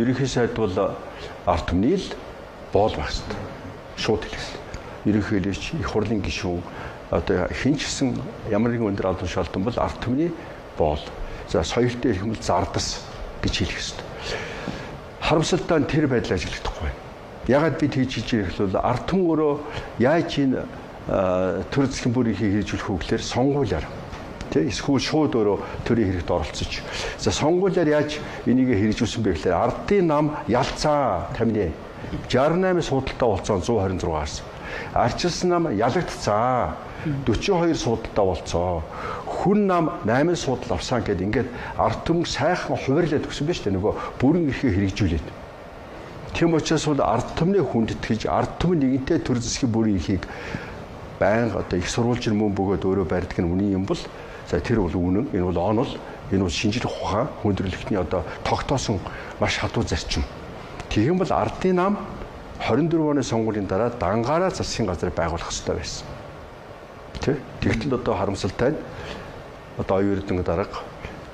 Ерөнхий сайд бол ард түмний л боол байх хэрэгтэй. Шууд хэлэх хэрэгтэй. Ерөнхийлөгч, их хурлын гишүүн одоо хэн ч гэсэн ямар нэгэн өндөр албан тушаалтан бол ард түмний боол. За соёлтой хэлэх юм бол зардас гэж хэлэх хэрэгтэй. Харамсалтай нь тэр байдал ажиглагдахгүй байна. Ягаад би тэгж хэлж ирэх бол ард түмэн өөрөө яаж энэ төр засгийн бүрийг хэрэгжүүлэх үү гэхээр сонгуулиар тий эсвэл шууд өөрөө төрийн хэрэгт оролцож. За сонгуулиар яаж энийг хэрэгжүүлсэн бэ гэхээр ардын нам ялцаа тамины 68 суудалтай болцсон 126-аас. Арчилсан нам ялагдцаа 42 суудалтай болцоо. Хүн нам 8 суудал авсан гэд ингээд ард түмэн сайхан хувирлаад өгсөн биз дээ нөгөө бүрэн эрхээ хэрэгжүүлээд. Тийм учраас бол ард түмний хүндэтгэж ард түмэн нэгэнтээ төр засгийн бүрийн эрхийг байнга одоо их сурвалжин мөн бөгөөд өөрөө барьдаг нь үнэн юм бол за тэр бол үнэн, энэ бол онол, энэ бол шинжлэх ухаан, хүндрэлтний одоо тогтоосон маш хатуу зарчим. Тэгэн бол ардын нам 24 оны сонгуулийн дараа дангаараа засгийн газар байгуулах ёстой байсан. Тэ? Тэгтэл одоо харамсалтай нь одоо оюун эрдэнэ дарга,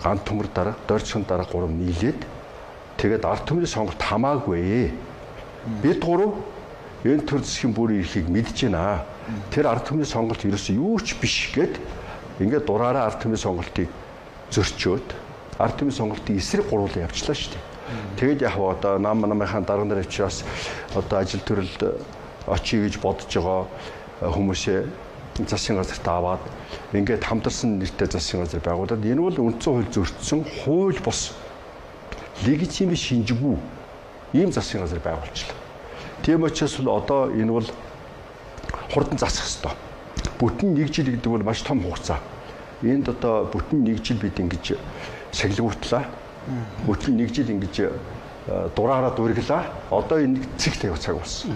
ган төмөр дарга, дорцхон дарга гурав нийлээд тэгээд ард түмний сонголт хамаагүй. Бид гурав энэ төр засгийн бүрийн эрхийг мэдж байна. Тэр ард түмний сонголт ерөөсөө юу ч биш гэд ингээд дураараа ард түмний сонголтыг зөрчөөд ард түмний сонголтын эсрэг гурвуулан явчлаа шүү дээ. Тэгээд яг одоо нам намынхаа дарга нар учраас одоо ажил төрөлд очие гэж бодож байгаа хүмүүсээ засгийн газарт аваад ингээд хамтарсан нэртэй засгийн газар байгуулад энэ бол үндсэн хууль зөрчсөн хууль бус легитим шинжгүй ийм засгийн газар байгуулчлаа. Тийм учраас бол одоо энэ бол хурдан засах ёстой. Бүтэн нэг жил гэдэг бол маш том хугацаа. Энд одоо бүтэн нэг жил бид ингэж сахилгуутлаа. Бүтэн нэг жил ингэж дураараа дурглаа. Одоо энэ цэг тавих цаг болсон.